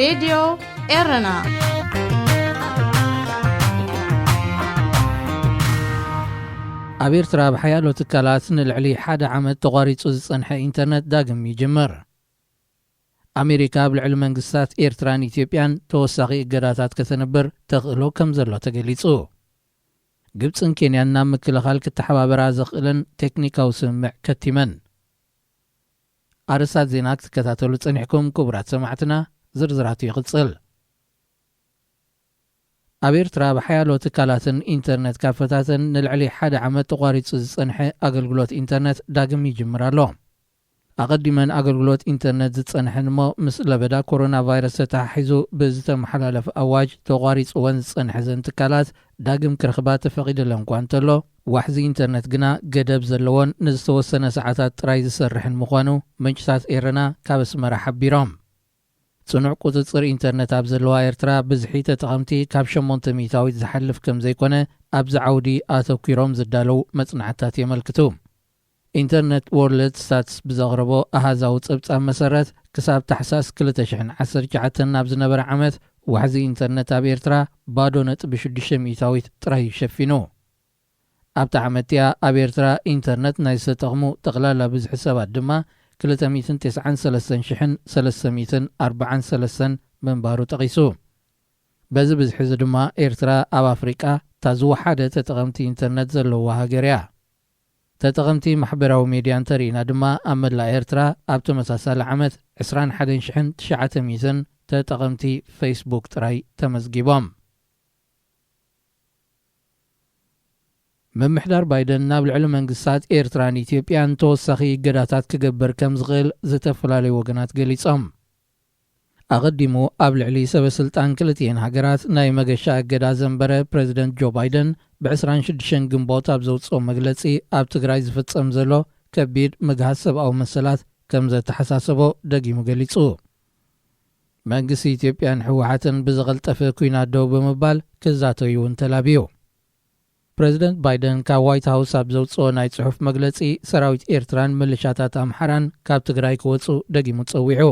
ሬድዮ ኤረና። ኣብ ኤርትራ ብሓያሎ ትካላት ንልዕሊ ሓደ ዓመት ተቋሪጹ ዝጸንሐ ኢንተርነት ዳግም ይጅምር። ኣሜሪካ ኣብ ልዕሊ መንግስታት ኤርትራን ኢትዮጵያን ተወሳኺ እገዳታት ከተንብር ተኽእሎ ከም ዘሎ ተገሊጹ። ግብጽን ኬንያን ናብ ምክልኻል ክተሓባበራ ዘኽእለን ቴክኒካዊ ስምምዕ ከቲመን። ኣርእስታት ዜና ክትከታተሉ ጸኒሕኩም ክቡራት ሰማዕትና፣ ዝርዝራቱ ይቕጽል። ኣብ ኤርትራ ብሓያሎ ትካላትን ኢንተርነት ካፈታትን ንልዕሊ ሓደ ዓመት ተቋሪጹ ዝጸንሐ ኣገልግሎት ኢንተርነት ዳግም ይጅምር ኣሎ። ኣቐዲመን ኣገልግሎት ኢንተርነት ዝጸንሐን እሞ ምስ ለበዳ ኮሮና ቫይረስ ተተሓሒዙ ብዝተመሓላለፈ ኣዋጅ ተቋሪጽወን ዝጸንሐ ዘን ትካላት ዳግም ክረኽባ ተፈቒድለን እኳ እንተሎ፣ ዋሕዚ ኢንተርነት ግና ገደብ ዘለዎን ንዝተወሰነ ሰዓታት ጥራይ ዝሰርሕን ምዃኑ ምንጭታት ኤረና ካብ ኣስመራ ሓቢሮም። ጽኑዕ ቁጽጽር ኢንተርነት ኣብ ዘለዋ ኤርትራ ብዝሒ ተጠቐምቲ ካብ ሸሞንተ ሚእታዊት ዝሓልፍ ከም ዘይኮነ ኣብዚ ዓውዲ ኣተኲሮም ዝዳለዉ መጽናዕትታት የመልክቱ። ኢንተርነት ወርልድ ስታትስ ብዘቕረቦ ኣሃዛዊ ጸብጻብ መሰረት፣ ክሳብ ታሕሳስ ክልተ ሽሕን ዓሰርተ ትሽዓተን ናብ ዝነበረ ዓመት ዋሕዚ ኢንተርነት ኣብ ኤርትራ ባዶ ነጥቢ ሽዱሽተ ሚእታዊት ጥራይ እዩ ሸፊኑ። ኣብታ ዓመት እቲኣ ኣብ ኤርትራ ኢንተርነት ናይ ዝተጠቕሙ ጠቕላላ ብዝሒ ሰባት ድማ ክልተ ሚእትን ተስዓን ሰለስተን ሽሕን ሰለስተ ሚእትን ኣርባዓን ሰለስተን ምንባሩ ጠቒሱ። በዚ ብዝሒ እዚ ድማ ኤርትራ ኣብ ኣፍሪቃ እታ ዝወሓደ ተጠቐምቲ ኢንተርነት ዘለዋ ሃገር እያ። ተጠቐምቲ ማሕበራዊ ሜድያ እንተርኢና ድማ ኣብ መላእ ኤርትራ ኣብ ተመሳሳሊ ዓመት ዕስራን ሓደን ሽሕን ትሽዓተ ሚእትን ተጠቐምቲ ፌስቡክ ጥራይ ተመዝጊቦም። ምምሕዳር ባይደን ናብ ልዕሊ መንግስታት ኤርትራን ኢትዮጵያን ተወሳኺ እገዳታት ክገብር ከም ዝኽእል ዝተፈላለዩ ወገናት ገሊጾም። ኣቐዲሙ ኣብ ልዕሊ ሰበ ስልጣን ክልቲኤን ሃገራት ናይ መገሻ እገዳ ዘንበረ ፕሬዚደንት ጆ ባይደን ብ ዕስራን ሽዱሽተን ግንቦት ኣብ ዘውጽኦ መግለጺ፣ ኣብ ትግራይ ዝፍጸም ዘሎ ከቢድ ምግሃስ ሰብኣዊ መሰላት ከም ዘተሓሳሰቦ ደጊሙ ገሊጹ። መንግስቲ ኢትዮጵያን ህወሓትን ብዝቐልጠፈ ኲናት ደው ብምባል ክዛተዩ እውን ተላብዩ። ፕሬዚደንት ባይደን ካብ ዋይት ሃውስ ኣብ ዘውጽኦ ናይ ጽሑፍ መግለጺ፣ ሰራዊት ኤርትራን ምልሻታት ኣምሓራን ካብ ትግራይ ክወጹ ደጊሙ ጸዊዑ።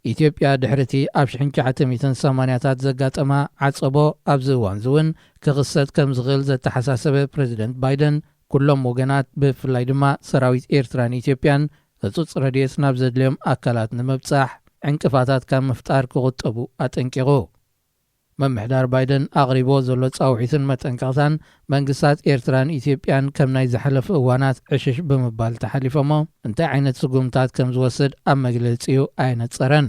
ኢትዮጵያ ድሕሪ እቲ ኣብ ሽሕን ትሽዓተ ሚእትን ሰማንያታት ዘጋጠማ ዓጸቦ ኣብዚ እዋን እዚ እውን ክኽሰት ከም ዝኽእል ዘተሓሳሰበ ፕሬዚደንት ባይደን፣ ኩሎም ወገናት ብፍላይ ድማ ሰራዊት ኤርትራን ኢትዮጵያን ህጹጽ ረድኤት ናብ ዘድልዮም ኣካላት ንምብጻሕ ዕንቅፋታት ካብ ምፍጣር ክቑጠቡ ኣጠንቂቑ። ምምሕዳር ባይደን ኣቕሪቦ ዘሎ ጻውዒትን መጠንቀቕታን መንግስታት ኤርትራን ኢትዮጵያን ከም ናይ ዝሓለፉ እዋናት ዕሽሽ ብምባል ተሓሊፎሞ፣ እንታይ ዓይነት ስጉምታት ከም ዝወስድ ኣብ መግለጺኡ ኣየነጸረን።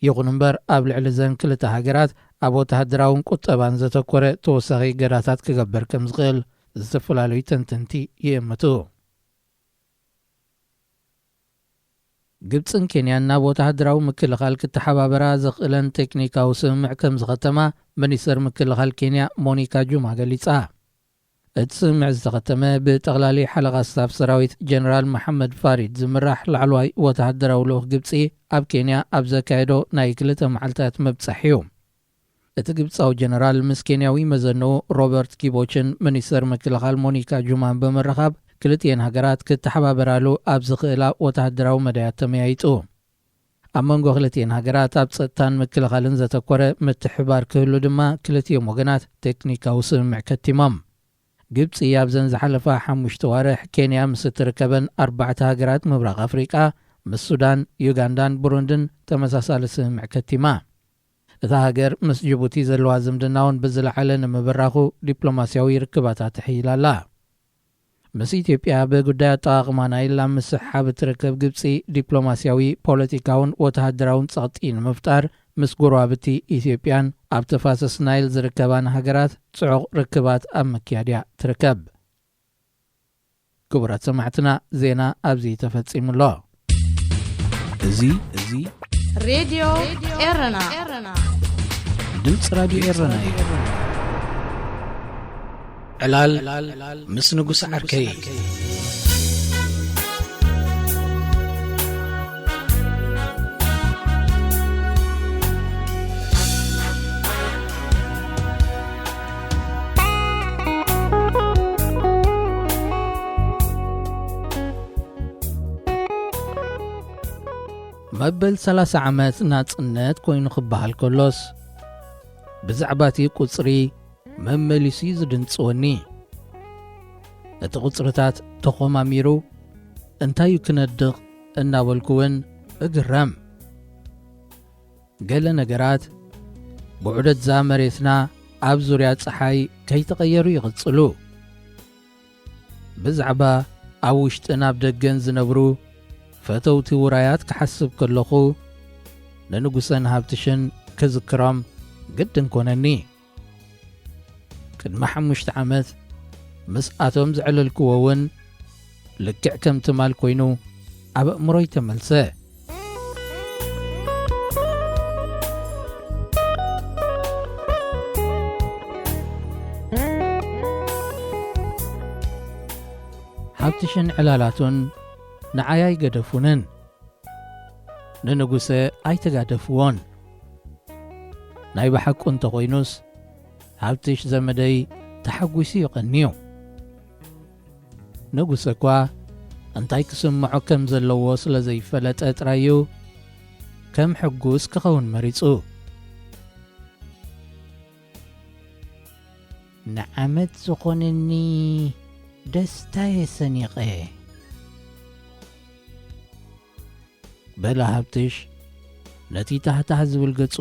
ይኹን እምበር፣ ኣብ ልዕሊ ዘን ክልተ ሃገራት ኣብ ወተሃደራውን ቁጠባን ዘተኮረ ተወሳኺ እገዳታት ክገብር ከም ዝኽእል ዝተፈላለዩ ተንተንቲ ይእምቱ። ግብጽን ኬንያን ናብ ወተሃደራዊ ምክልኻል ክተሓባበራ ዘኽእለን ቴክኒካዊ ስምምዕ ከም ዝኸተማ ሚኒስተር ምክልኻል ኬንያ ሞኒካ ጁማ ገሊጻ። እቲ ስምምዕ ዝተኸተመ ብጠቕላሊ ሓለቓ ስታፍ ሰራዊት ጀነራል መሓመድ ፋሪድ ዝምራሕ ላዕለዋይ ወተሃደራዊ ልኡኽ ግብጺ ኣብ ኬንያ ኣብ ዘካየዶ ናይ ክልተ መዓልታት ምብጻሕ እዩ። እቲ ግብጻዊ ጀነራል ምስ ኬንያዊ መዘንኡ ሮበርት ኪቦችን ሚኒስተር ምክልኻል ሞኒካ ጁማን ብምርኻብ፣ ክልቲኤን ሃገራት ክተሓባበራሉ ኣብ ዝኽእላ ወተሃደራዊ መዳያት ተመያይጡ። ኣብ መንጎ ክልቲኤን ሃገራት ኣብ ጸጥታን ምክልኻልን ዘተኮረ ምትሕብባር ክህሉ ድማ ክልቲኦም ወገናት ቴክኒካዊ ስምምዕ ከቲሞም። ግብጺ ኣብዘን ዝሓለፋ ሓሙሽተ ዋርሕ ኬንያ ምስ እትርከበን ኣርባዕተ ሃገራት ምብራቕ ኣፍሪቃ፣ ምስ ሱዳን፣ ዩጋንዳን ብሩንድን ተመሳሳሊ ስምምዕ ከቲማ። እታ ሃገር ምስ ጅቡቲ ዘለዋ ዝምድና እውን ብዝለዓለ ንምብራኹ ዲፕሎማስያዊ ርክባታ ተሕይላ ኣላ። ምስ ኢትዮጵያ ብጉዳይ ኣጠቓቕማ ናይል ኣብ ምስሕሓብ እትርከብ ግብጺ፣ ዲፕሎማስያዊ፣ ፖለቲካውን ወተሃደራውን ጸቕጢ ንምፍጣር ምስ ጎረባብቲ ኢትዮጵያን ኣብ ተፋሰስ ናይል ዝርከባን ሃገራት ጽዑቕ ርክባት ኣብ ምክያድ እያ ትርከብ። ክቡራት ሰማዕትና፣ ዜና ኣብዚ ተፈጺሙ ኣሎ። እዚ፣ እዚ ሬድዮ ኤረና። ድምፂ ራድዮ ኤረና እዩ። ዕላል ምስ ንጉስ ዓርከይ። መበል ሰላሳ ዓመት ናጽነት ኮይኑ ክበሃል ከሎስ፣ ብዛዕባ እቲ ቁጽሪ መመሊሱ እዩ ዝድንጽወኒ። እቲ ቁጽርታት ተኾማሚሩ እንታይ እዩ ክነድቕ እናበልኩ እውን እግረም። ገለ ነገራት ብዑደት እዛ መሬትና ኣብ ዙርያ ጸሓይ ከይተቐየሩ ይቕጽሉ። ብዛዕባ ኣብ ውሽጥን ኣብ ደገን ዝነብሩ ፈተውቲ ውራያት ክሓስብ ከለኹ፣ ንንጉሰን ሃብትሽን ክዝክሮም ግድን ኮነኒ። ቅድሚ ሓሙሽተ ዓመት ምስኣቶም ዘዕለልክዎ እውን ልክዕ ከም ትማል ኮይኑ ኣብ ኣእምሮይ ተመልሰ። ሃብትሽን ዕላላቱን ንዓይ ኣይገደፉንን፣ ንንጉሰ ኣይተጋደፍዎን። ናይ ብሓቁ እንተኾይኑስ፣ ሃብትሽ ዘመደይ ተሓጒሱ እዩ ቀንዩ። ንጉሰ እኳ እንታይ ክስምዖ ከም ዘለዎ ስለ ዘይፈለጠ ጥራይ እዩ ከም ሕጉስ ክኸውን መሪጹ። ንዓመት ዝኾነኒ ደስታየ ሰኒቐ። በለ ሃብትሽ ነቲ ታህታህ ዝብል ገጹ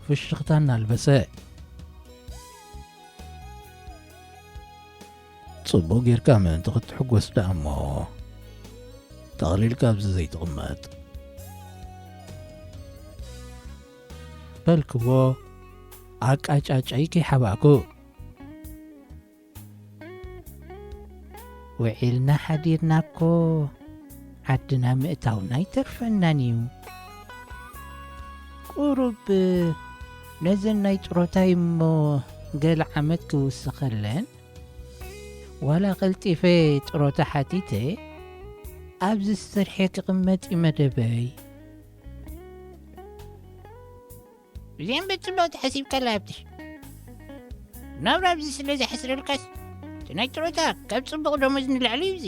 ፍሽኽታ እናልበሰ። ጽቡቕ ጌርካ ምእንቲ ክትሕጎስ ደኣ እሞ፣ ጠቕሊልካ ኣብዚ ዘይትቕመጥ። በልክዎ ኣቃጫጨይ ከይሓባእኩ። ውዒልና ሓዲርና እኮ ዓድና ምእታውና ኣይተርፈናን እዩ። ቁሩብ ነዘን ናይ ጥሮታይ እሞ ገለ ዓመት ክውስኸለን፣ ዋላ ቀልጢፈ ጥሮታ ሓቲተ ኣብዚ ዝሰርሐ ክቕመጥ እዩ መደበይ። እዚኦም በጽባው ተሓሲብካላ ሃብትሽ። ናብራ ኣብዚ ስለ ዝሓስረልካስ፣ እቲ ናይ ጥሮታ ካብ ጽቡቕ ደሞዝ ንላዕሊ እዩ እዚ።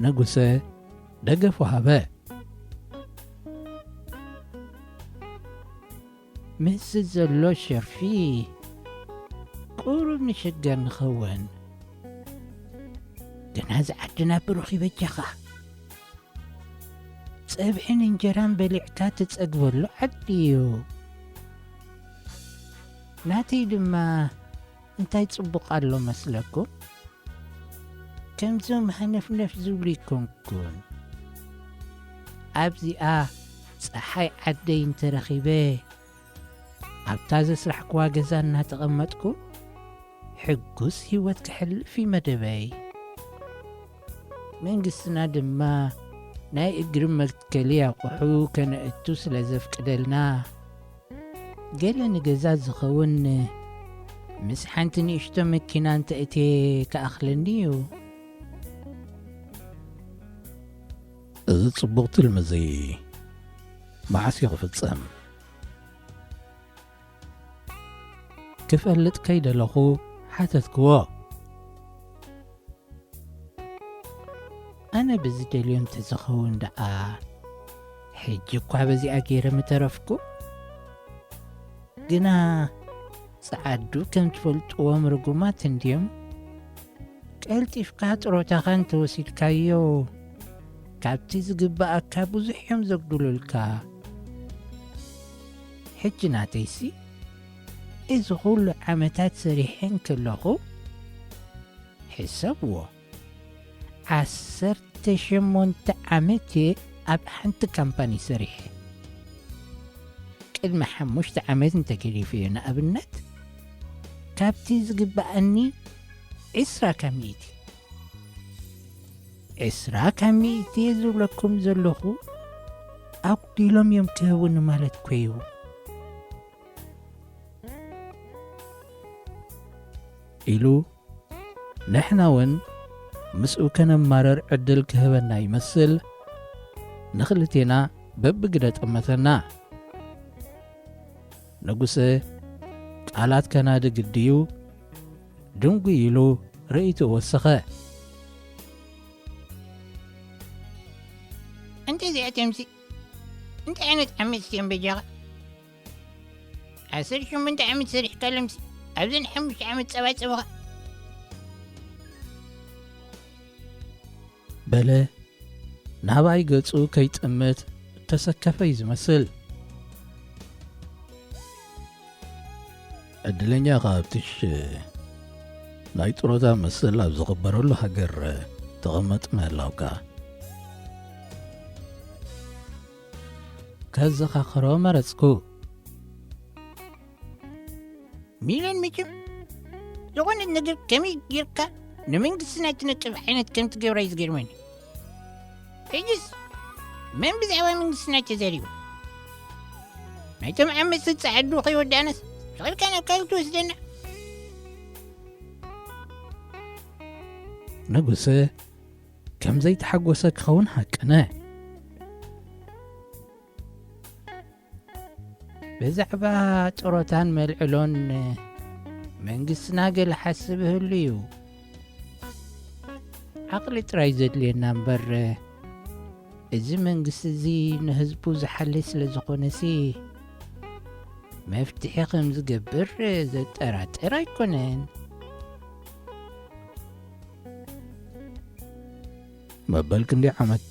ንጉሰ ደገፉ ሃበ። ምስ ዘሎ ሸርፊ ቁሩብ ንሽገር ንኸውን። ግና እዚ ዓድና ብሩኽ ይበጃኻ። ጸብሕን እንጀራን በሊዕካ ትጸግበሉ ዓዲ እዩ። ናተይ ድማ እንታይ ጽቡቕ ኣሎ መስለኩም? ከምዞም ሃነፍነፍ ዝብሉ ይኮንኩን። ኣብዚኣ ጸሓይ ዓደይ እንተረኺበ፣ ኣብታ ዘስራሕክዋ ገዛ እናተቐመጥኩ ሕጉስ ህይወት ከሕልፍ እዩ መደበይ። መንግስትና ድማ ናይ እግሪ መትከሊ ኣቑሑ ከነእቱ ስለ ዘፍቅደልና፣ ገለ ንገዛ ዝኸውን ምስ ሓንቲ ንእሽቶ መኪና እንተእትየ ክኣኽለኒ እዩ። እዚ ጽቡቕ ትልሚ እዚ መዓስ እዩ ክፍጸም? ክፈልጥ ከይደለኹ ሓተትክዎ። ኣነ ብዝደልዮ እንተዝኸውን ደኣ፣ ሕጂ እኳ በዚኣ ገይረ ምተረፍኩ። ግና ጸዓዱ ከም ትፈልጥዎም ርጉማት እንድዮም። ቀልጢፍካ ጥሮታኻ እንተወሲድካዮ፣ ካብቲ ዝግብኣካ ብዙሕ እዮም ዘጉድሉልካ። ሕጂ ናተይሲ፣ እዚ ኹሉ ዓመታት ሰሪሐ እንከለኹ፣ ሕሰብዎ፣ ዓሰርተ ሸሞንተ ዓመት እየ ኣብ ሓንቲ ካምፓኒ ሰሪሐ። ቅድሚ ሓሙሽተ ዓመት እንተገዲፈዮ ንኣብነት፣ ካብቲ ዝግብኣኒ ዕስራ ካብ ሚእቲ፣ ዕስራ ካብ ሚእቲ እየ ዝብለኩም ዘለኹ፣ ኣጉዲሎም እዮም ክህቡኒ ማለት እኮ እዩ። ኢሉ፣ ንሕና እውን ምስኡ ከነማርር ዕድል ክህበና ይመስል፣ ንኽልቴና በብግደ ጠመተና። ንጉሰ ቃላት ከናዲ ግድዩ ድንጉይ ኢሉ ርእይትኡ ወሰኸ። ኣንታ እዚኣቶምሲ እንታይ ዓይነት ዓመጽቲ እዮም በጃኻ? ዓሰርተ ሸሞንተ ዓመት ሰሪሕካሎምሲ ኣብዘን ሓሙሽተ ዓመት ጸባጸብኻ። በለ ናባይ ገጹ ከይጥምት እተሰከፈ እዩ ዝመስል። ዕድለኛ ኢኻ ሃብትሽ፣ ናይ ጥሮታ መሰል ኣብ ዝኽበረሉ ሃገር ተቐመጥ ምህላውካ። ከዘኻኽሮ መረጽኩ። ሚልዮን መቸም ዝኾነት ነገር ከመይ ጌርካ ንመንግስትና ትነቅፍ ዓይነት ከም ትገብራ እዩ ዝገርመኒ። ሕጅስ መን ብዛዕባ መንግስትና ተዛሪቡ? ናይቶም ዓመጽቲ ጸዓዱ ከይወዳእናስ ሸቒልካ ናብ ካልእ ትወስደና? ንጉሰ ከም ዘይተሓጎሰ ክኸውን ሃቀነ። ብዛዕባ ጥሮታን መልዕሎን መንግስትና ገለ ሓስብ ይህሉ እዩ። ዓቕሊ ጥራይ ዘድልየና እምበር፣ እዚ መንግስቲ እዚ ንህዝቡ ዝሓሊ ስለ ዝኾነሲ፣ መፍትሒ ከም ዝገብር ዘጠራጥር ኣይኮነን። መበል ክንደይ ዓመት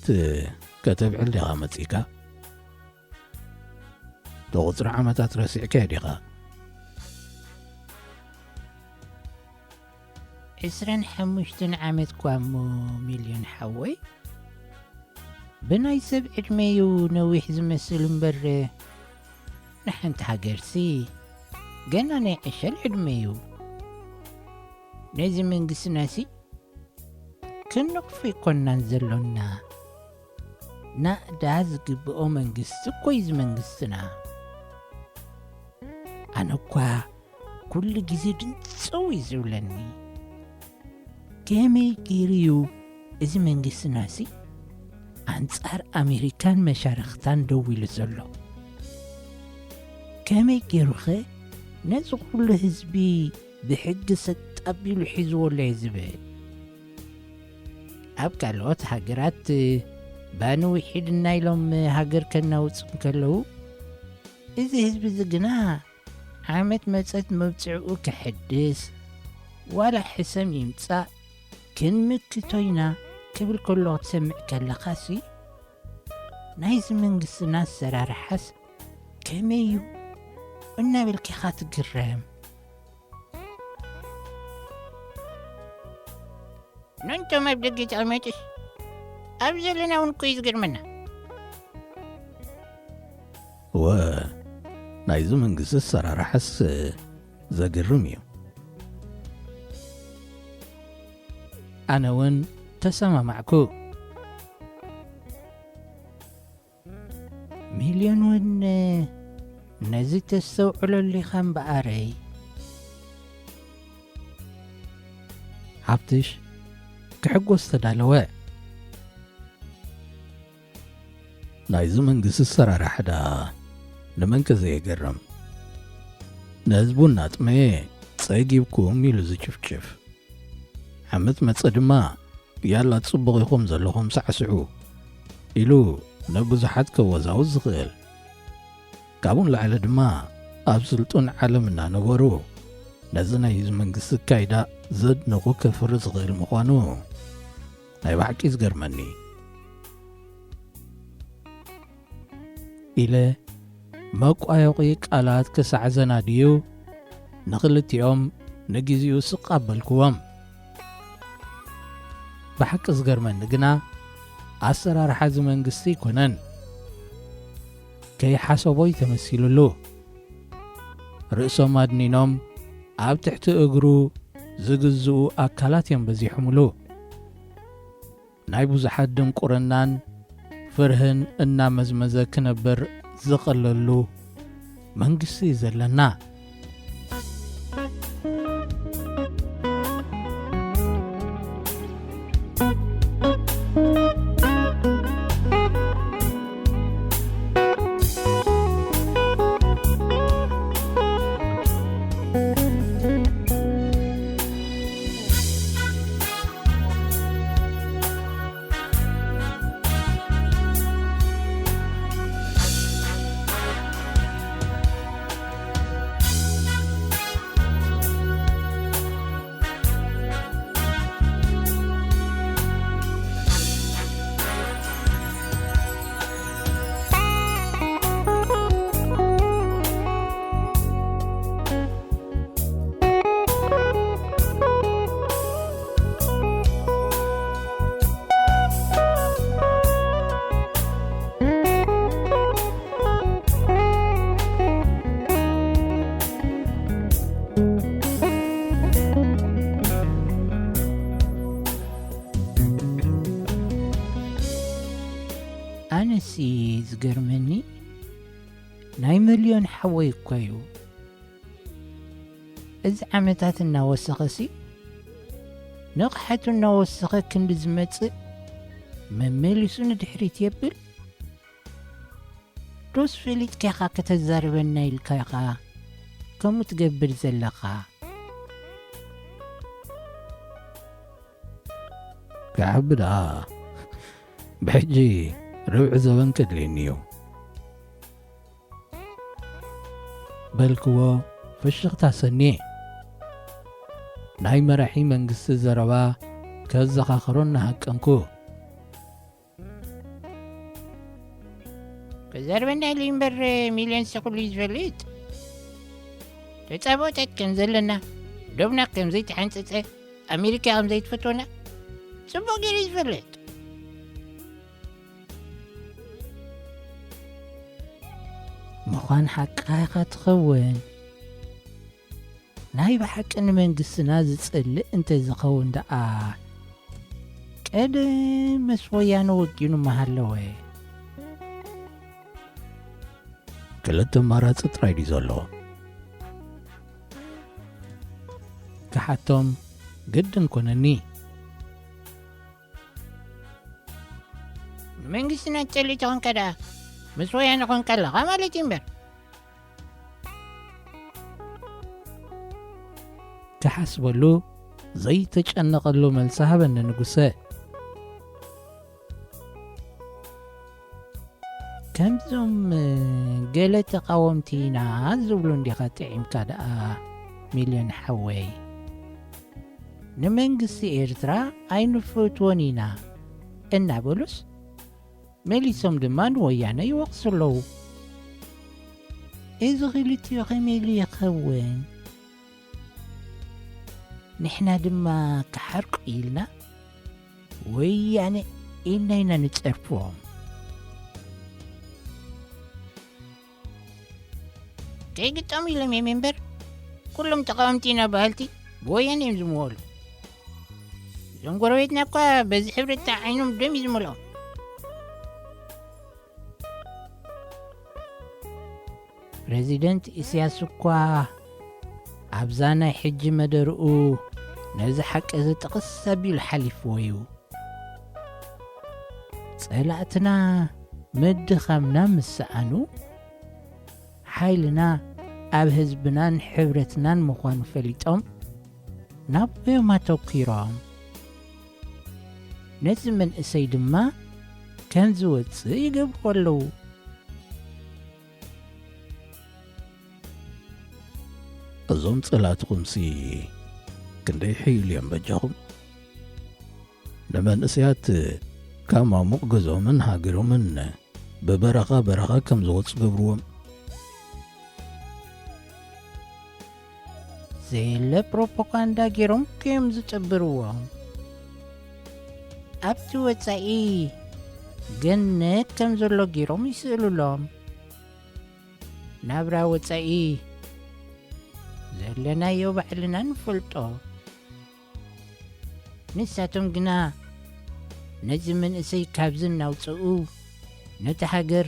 ከተብዕል ዲኻ መጺእካ? እቲ ቁጽሪ ዓመታት ረሲዕካዮ ዲኻ? ዕስራን ሓሙሽተን ዓመት እኳ እሞ ሚልዮን ሓወይ፣ ብናይ ሰብ ዕድመ እዩ ነዊሕ ዝመስል እምበር፣ ንሓንቲ ሃገርሲ ገና ናይ ዕሸል ዕድመ እዩ። ነዚ መንግስትናሲ ክንቕፎ ኣይኮናን ዘሎና። ናእዳ ዝግብኦ መንግስቲ እኮ እዩ እዚ መንግስትና። ኣነ እኳ ኩሉ ግዜ ድንጽው እዩ ዝብለኒ። ከመይ ገይሩ እዩ እዚ መንግስትናሲ ኣንጻር ኣሜሪካን መሻርኽታን ደው ኢሉ ዘሎ? ከመይ ገይሩኸ ነዚ ኩሉ ህዝቢ ብሕጊ ሰጥ ኣቢሉ ሒዝዎ ኣሎ እዩ ዝብል? ኣብ ካልኦት ሃገራት ባኒ ውሒድና ኢሎም ሃገር ከናውጹ እንከለዉ፣ እዚ ህዝቢ እዚ ግና ዓመት መጸት መብጽዕኡ ከሐድስ፣ ዋላ ሕሰም ይምጻእ ክንምክቶ ኢና ክብል ከሎ ክትሰምዕ ከለኻሲ፣ ናይዚ መንግስትና ኣሰራርሓስ ከመይ እዩ እናበልካ ኢኻ ትግረም። ነንቶም ኣብ ደገ ተቐመጡስ ኣብ ዘለና እውን እኮ እዩ ዝገርመና። እወ፣ ናይዚ መንግስቲ ኣሰራርሓስ ዘግርም እዩ። ኣነ እውን ተሰማማዕኩ። ሚልዮን እውን ነዚ ተስተውዕለሉ ኢኻ እምበኣረይ። ሃብትሽ ክሕጎስ ተዳለወ። ናይዚ መንግስቲ ኣሰራርሓ ደኣ ንመንከ ዘየገርም? ንህዝቡ እናጥመየ ጸጊብኩም ኢሉ ዝጭፍጭፍ። ዓመት መጸ ድማ ያላ ጽቡቕ ኢኹም ዘለኹም ሳዕስዑ ኢሉ ንብዙሓት ከወዛውዝ ዝኽእል። ካብኡ ንላዕሊ ድማ ኣብ ስልጡን ዓለም እናነበሩ ነዚ ናይ ህዝቢ መንግስቲ ኣካይዳ ዘድንቑ ከፍሪ ዝኽእል ምዃኑ ናይ ብሓቂ ዝገርመኒ። ኢለ መቋየቒ ቃላት ክሳዕ ዘናድዩ ንኽልቲኦም ንግዜኡ ስቕ ኣበልክዎም። ብሓቂ ዝገርመኒ ግና ኣሰራርሓ እዚ መንግስቲ ኣይኮነን። ከይሓሰቦ እዩ ተመሲሉሉ። ርእሶም ኣድኒኖም ኣብ ትሕቲ እግሩ ዝግዝኡ ኣካላት እዮም በዚሖምሉ። ናይ ብዙሓት ድንቁርናን ፍርህን እናመዝመዘ ክነብር ዝቐለሉ መንግስቲ እዩ ዘለና። ኣነሲ ዝገርመኒ ናይ መልዮን ሓወይ እኮ እዩ። እዚ ዓመታት እናወሰኸሲ ንቕሓቱ እናወሰኸ ክንዲ ዝመጽእ መመሊሱ ንድሕሪት የብል። ዶስ ፈሊጥካ ኢኻ ከተዛርበና ኢልካ ኢኻ ከምኡ ትገብር ዘለኻ? ክዓቢ ደኣ ብሕጂ ርብዒ ዘበን ከድልየኒ እዩ። በልክዎ ፍሽኽታ ሰንየ። ናይ መራሒ መንግስቲ ዘረባ ከዘኻኽሮ እናሃቀንኩ። ክዘርበና ኢሉ እምበር ሚልዮን ሰኩሉ እዩ ዝፈልጥ። ተጻብኦታት ከም ዘለና፣ ዶብና ከም ዘይተሓንጸጸ፣ ኣሜሪካ ከም ዘይትፈትወና ጽቡቕ ገይሩ እዩ ዝፈልጥ። ምዃን ሓቃ ኢኻ ትኸውን። ናይ ብሓቂ ንመንግስትና ዝጸልእ እንተ ዝኸውን ደኣ፣ ቀደም ምስ ወያነ ወጊኑ ምሃለወ። ክልተ ኣማራጺ ጥራይ ድዩ ዘሎ? ክሓቶም ግድን ኮነኒ። ንመንግስትና ትጸልእ ተኾንካ ደኣ፣ ምስ ወያነ ኾንካ ኣለኻ ማለት እዩ እምበር። ክሓስበሉ ዘይተጨነቐሉ መልሲ ሃበኒ ንጉሰ። ከምዞም ገለ ተቓወምቲ ኢና ዝብሉ እንዲኻ ጥዒምካ ደኣ ሚልዮን ሓወይ። ንመንግስቲ ኤርትራ ኣይንፈትዎን ኢና እናበሉስ መሊሶም ድማ ንወያነ ይወቕሱ ኣለዉ። እዚ ክልቲኡ ከመይ ኢሉ ይኸውን? ንሕና ድማ ክሓርቁ ኢልና ወያነ ኢልና ኢና ንጸርፎም። ከይግጠሙ ኢሎም እዮም እምበር፣ ኩሎም ተቓወምቲ ኢና በሃልቲ ብወያነ እዮም ዝምወሉ። እዞም ጎረቤትና እኳ በዚ ሕብረት ዓይኖም ደም እዩ ዝመልኦም። ፕረዚደንት ኢሳያስ እኳ ኣብዛ ናይ ሕጂ መደርኡ ነዚ ሓቂ እዚ ጥቕስ ኣቢሉ ሓሊፍዎ እዩ። ጸላእትና ምድኻምና ምስ ሰኣኑ፣ ሓይልና ኣብ ህዝብናን ሕብረትናን ምዃኑ ፈሊጦም፣ ናቦኦም ኣተኲሮም። ነዚ መንእሰይ ድማ ከም ዝወጽእ ይገብርዎ ኣለዉ። እዞም ጸላእትኹምሲ ክንደይ ሕይሉ እዮም በጃኹም? ንመንእሰያት ካብ ማሙቕ ገዝኦምን ሃገሮምን ብበረኻ በረኻ ከም ዝወጹ ገብርዎም። ዘየለ ፕሮፓጋንዳ ገይሮም እዮም ዝጥብርዎም። ኣብቲ ወጻኢ ገነት ከም ዘሎ ገይሮም ይስእሉሎም። ናብራ ወጻኢ ዘለናዮ ባዕልና ንፈልጦ። ንሳቶም ግና ነዚ መንእሰይ ካብዚ እናውጽኡ ነታ ሃገር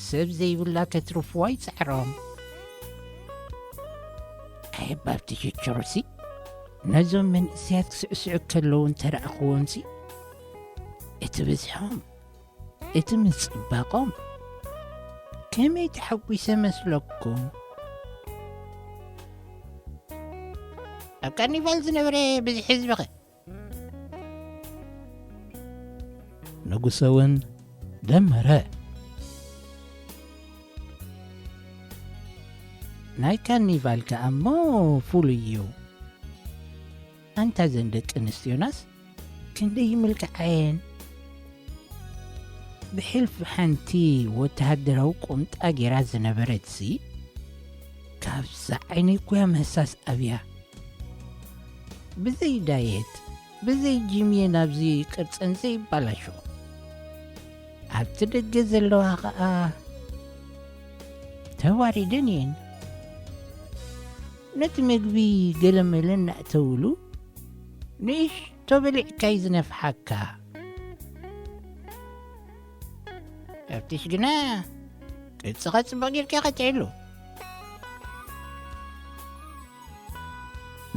ሰብ ዘይብላ ከትርፍዋ ይጽዕሮም። ኣየባብቲ ችርችሮሲ ነዞም መንእሰያት ክስዕስዑ ከለዉ እንተረኣኽዎምሲ እቲ ብዝሖም፣ እቲ ምጽባቖም ከመይ ተሓጒሰ መስለኩም? ኣብ ካርኒቫል ዝነበረ ብዝሒ ህዝቢ ኸ? ንጉሰ እውን ደመረ። ናይ ካርኒቫል ከኣ እሞ ፍሉይ እዩ። ኣንታ ዘን ደቂ ኣንስትዮናስ ክንደይ ይምልክዓየን። ብሕልፊ ሓንቲ ወተሃደራዊ ቁምጣ ጌራ ዝነበረትሲ ካብዛ ዓይነይ እኮ እያ ምህሳስ ኣብያ። ብዘይ ዳየት፣ ብዘይ ጂም እየን ኣብዚ ቅርጸን ዘይባላሾ። ኣብቲ ደገ ዘለዋ ኸኣ ተዋሪደን እየን። ነቲ ምግቢ ገለመለ እናእተውሉ ንእሽቶ በሊዕካ እዩ ዝነፍሓካ። ኣብትሽ ግና ቅርጽኻ ጽቡቕ ጌርካ ቀጽዕሉ።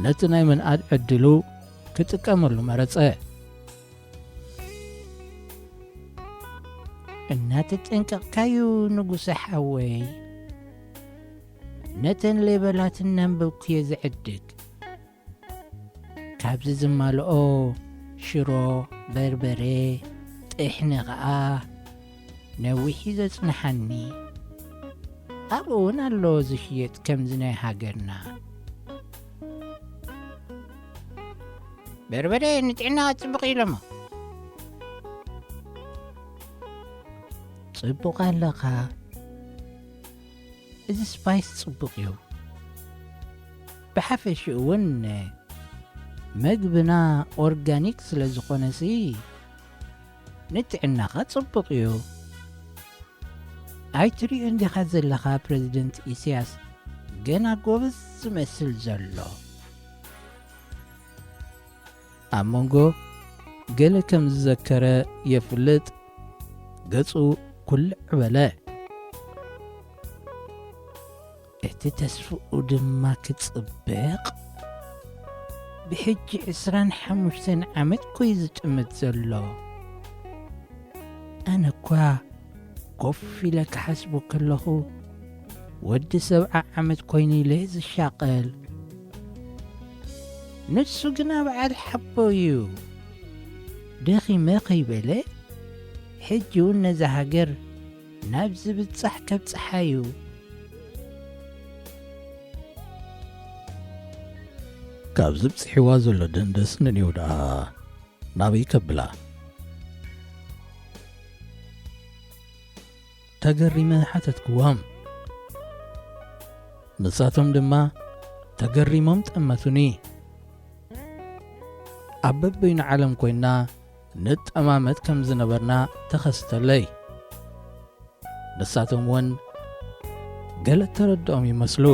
ነቲ ናይ ምንኣድ ዕድሉ ክጥቀመሉ መረጸ። እናተጠንቀቕካዩ ንጉሰ ሓወይ፣ ነተን ሌበላት እናንበብኩ እየ ዝዕድግ። ካብዚ ዝማልኦ ሽሮ፣ በርበረ፣ ጥሕኒ ኸኣ ነዊሕ እዩ ዘጽንሓኒ። ኣብኡ እውን ኣሎ ዝሽየጥ ከምዚ ናይ ሃገርና። በርበረ ንጥዕና ጽቡቕ ኢሎሞ። ጽቡቕ ኣለኻ። እዚ ስፓይስ ጽቡቕ እዩ። ብሓፈሽኡ እውን መግብና ኦርጋኒክ ስለ ዝኾነሲ ንጥዕናኻ ጽቡቕ እዩ። ኣይትሪኦ እንዲኻ ዘለኻ ፕረዚደንት ኢሳያስ ገና ጎበዝ ዝመስል ዘሎ። ኣብ መንጎ ገለ ከም ዝዘከረ የፍልጥ፣ ገጹ ኩልዕ በለ። እቲ ተስፍኡ ድማ ክጽብቕ። ብሕጂ ዕስራን ሓሙሽተን ዓመት ኮዩ ዝጥምት ዘሎ። ኣነ እኳ ኮፍ ኢለ ክሓስቦ ከለኹ ወዲ ሰብዓ ዓመት ኮይኑ ኢለ ዝሻቐል። ንሱ ግና በዓል ሓቦ እዩ። ደኺመ ከይበለ ሕጂ እውን ነዛ ሃገር ናብ ዝብጻሕ ከብጽሓ እዩ። ካብ ዝብጽሕዋ ዘሎ ደንደስ ንንዩ ደኣ ናበይ ከብላ? ተገሪመ ሓተትክዎም። ንሳቶም ድማ ተገሪሞም ጠመቱኒ። ኣብ በበይኑ ዓለም ኮይንና ንጠማመት ከም ዝነበርና ተኸስተለይ። ንሳቶም እውን ገለ ተረድኦም ይመስሉ።